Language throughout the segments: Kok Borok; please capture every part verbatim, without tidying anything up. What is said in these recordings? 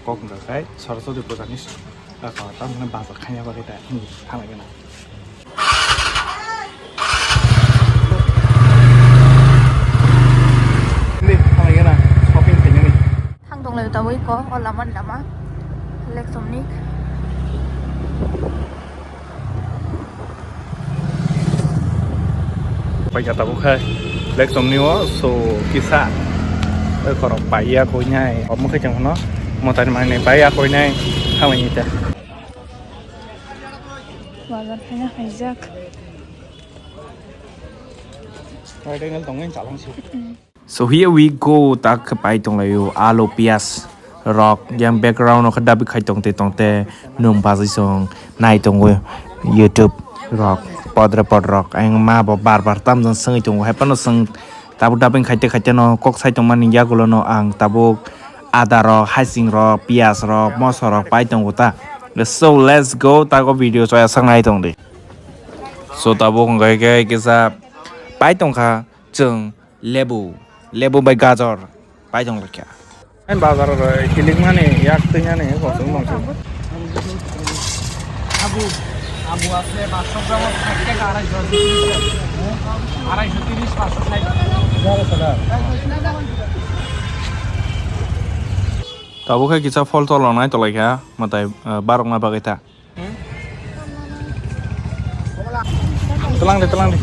Kok wngkha khe Saraswati puja ni, ah, tamni bazar khaina bagwi ta hinwi thanglai gana. Hinwi thanglai gana shopping khainani. Thang tong lai tabuk iko o lama ni lama Lexomni. Paikha tabuk khe Lexomni o, so kisa khorok paiya koinai omo khe chwng phano mwtai manwi paiya koinai thanglai ta. Bazar khaina khaijak. Bai tengel tongwi chalangsi. So here we go, tak khe pai tonglaio alu, piyaj rok, yang background o khe dabi khai tongte tongte nwng bazai song nai tongo YouTube rok, podre pod rok, ayang ma bo bar bar tamjani swngwi tongo, hai phano chwng tabuk dabi khaite khaite no kok sai tongmani yagulo no ang tabuk ada rok, hasing rok, piyaj rok, moso rok pai tongo ta. So let's go, tago video chaya sak nai tong di. So tabuk hwnkhe khe kisa pai tongkha chwng lebu, lebu bai gajor pai tong lakha. Bazar o kilik mani yak twi nani kosong tong. Abu, abu asle paanch sho gram, ek taka arai sho tiris, arai sho tiris, paanch sho sait. Tabuk khe kisa phol tolonai tolai kha, mwtai, ah, barokna bagwi ta. Tlang de, tlang de.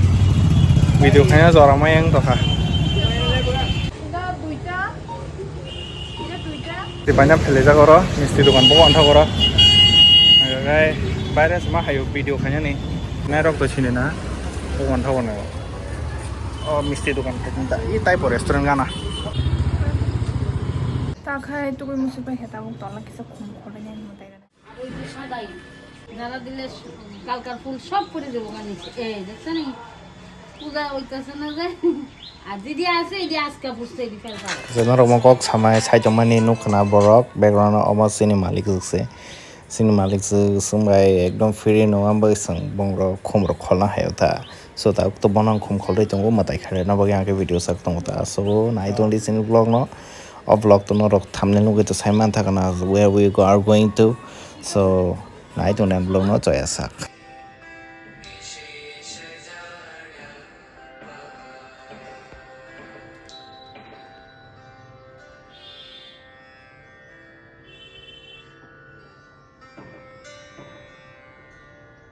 Video khaina jora mai ang tokha. Di banyak phele jago ro, misti dokan bo wantha goro. Agai, baire sema hayo video khaina ni. Nai rok to sini na, bo wantha goro. O misti dokan khaina ta, i type restaurant gana. Ta khai tugui musi pai khe tabuk tola kisa khum khole nai mutai. যারা দিলে কালকার ফুল সব পড়ে দেবো নিচে। এই দেখছো নি? পূজা হইতেছে না যে। আর যদি আসে, এই যে আজকে পড়ছে, এই যে ফেল পাবে। Jeno rok mo kok samai sai tongmani nuk khna borok, background o omo chini malik se. Chini malik se sumbai ekdom free no, ang bai swng bong rok khum rok kholna hai ta. So ta to bono khum kholri tongo, mwtai khairokna bagwi ang khe video sak tongo ta. So nai tongdi chini vlog no. O vlog to norok thumbnail nugwi to sai mantha kana where we go, are going to. So nai tongdi ang vlog no choya sak.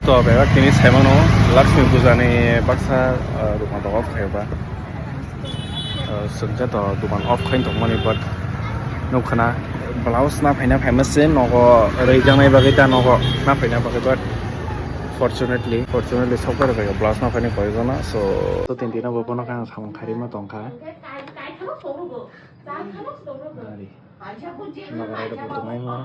To bebak tini saimano Lakshmi puja ni baksa, ah, dukan rok off khai ba. Ah, sengkhe to dukan off khai tongmani, but nuk khna blouse na phaina phaima se nogo rwjaknai bagwi ta nogo na phaina bagwi, but fortunately, fortunately sokbar bai blouse na phaina koi jona. So to tin dina bo bono khe ang samung khairima tongkha. Ari. Nogo rai rok bo tongmai mo.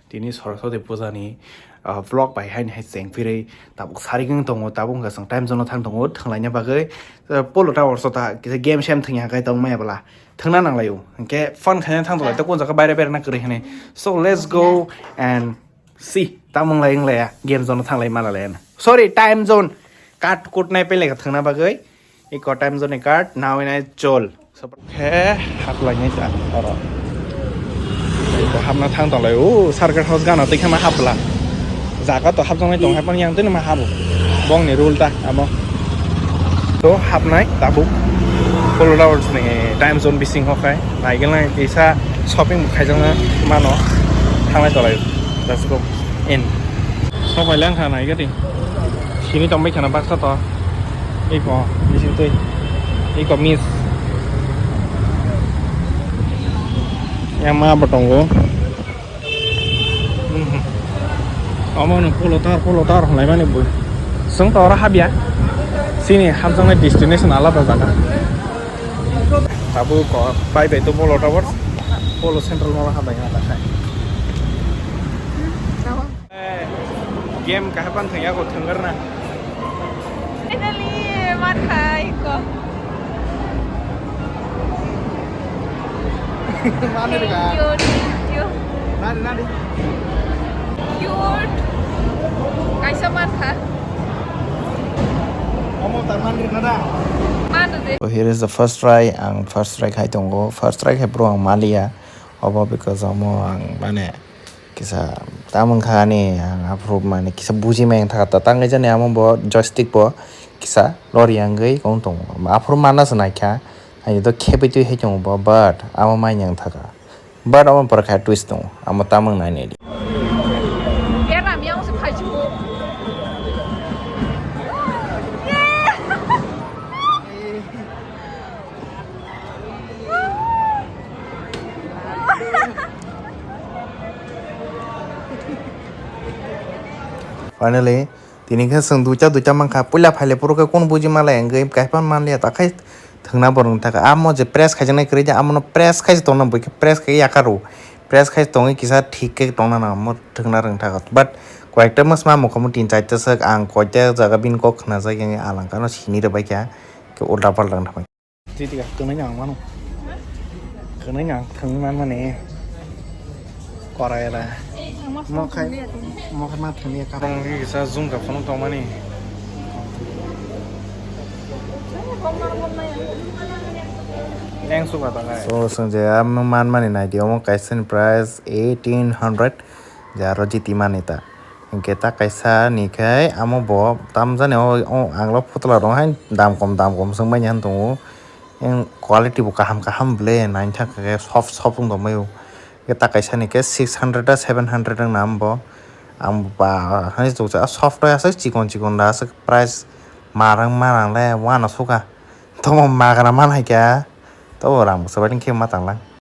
Tini Saraswati puja ni, ah, vlog bai haini hai cheng phirwi tabuk sari geng tongo, tabuk wngkha chwng time zone o thang tongo thwnglaina bagwi, ah, Polo Tower so ta kisa game sem thwngya khe tong maya bwla thwngna nanglaio, hinkhe phone khaina thang tonglaio, tei kun jaga baire baire na kwrwi hinwi. So let's go and see, tamo wnglai wnglaiya game zone o thanglai mala laiya na. Sorry, time zone, cut kut nai pele kha thwngna bagwi. Iko time zone ni card nawi nai chol. Khe haplai nai ta oro. Iko hapna thang tong lai. O circuit house gana twi khama hapla. Jaga to hapjak nai tong hai pon yang tini ma habo. Bong ni rule ta amo. To hapnai tabuk. Polo Towers ni time zone bising ho khai. Naigel nai kisa shopping bo khaijak na mano. Thanglai tolai. Let's go. In. Sok bai lang kha nai gati. Sini tong bai khana baksa to. Iko, bising twi. Iko miss. Yang ma bo tongo. Mhm. Omo no Polo Tower, Polo Tower hwnlai mani bui. Chwng to oro habya. Sini hamjaknai destination alada jaga. Tabuk bai bai to Polo Tower. Polo Central Mall o habai na ta khai. Eh, game kaha pan thang yago thanggar na. Finally, mar khai ko. Mane ka? Thank you, thank you. Nani, nani? Cute. Kaisa mar kha? Omo ta manri na da? Man So here is the first try, ang first try khai tongo, first try khai bro ang maliya, obo because omo ang mane kisa tamung kha ani ang aphuru mane kisa buji mai ang thaka ta tangwi jani amo bo joystick bo kisa lori angwi kong tongo, aphuru mana se naikha, ani to khebai twi hai tongo bo, but amo mai yang thaka. But amo pore kha twist tongo, amo tamung nai nai di. Era mi ang se khai chu. Finally, tini khe chwng duita duita mankha, puila phaile phuru khe kunu buji malai hwnkhe kaiphano manliya, takhai thwngna borok thaka. Amo je press khaijaknai kwrwi de, amono press khaise tongna, bwkhe press khai yakha rw, press khaise tongwi kisa thik khe tongna nang, omo thwngna rwng thaka. But koyekta mwsma mukhumu tin charta swk ang koyekta jaga bini kok khnajak, yang alangkano sini rwbaikha, khe ulta palta wng thangbaikha. Titi ka kwnwi ang mano. Kwnwi ang thwngwi man mani. Korai da. Mo khai, mo khai ma thwngwi ka. Tong hi sa zoom ka phone tong mani. Leng su ka ta kai. So, sung je am man mani nai di, omo kaisa ni price eighteen hundred. Je aro jiti mani ta. Hinkhe ta kaisa ni khai amo bo tamjani o, o ang lo phutla rok hai dam kom, dam kom swng manya han tongo. Yang quality bo kaham kaham ble, naithok khe soft soft wng tongmai o. Khe ta kaisa ni khe six hundred ta seven hundred wng nam bo. Ang ba hani chuksa soft oi aswk chikon chikon da aswk price marang marang le uano suka. Tomo magra man hai khe. Tobo rang bwsa bai khe ma tang lang.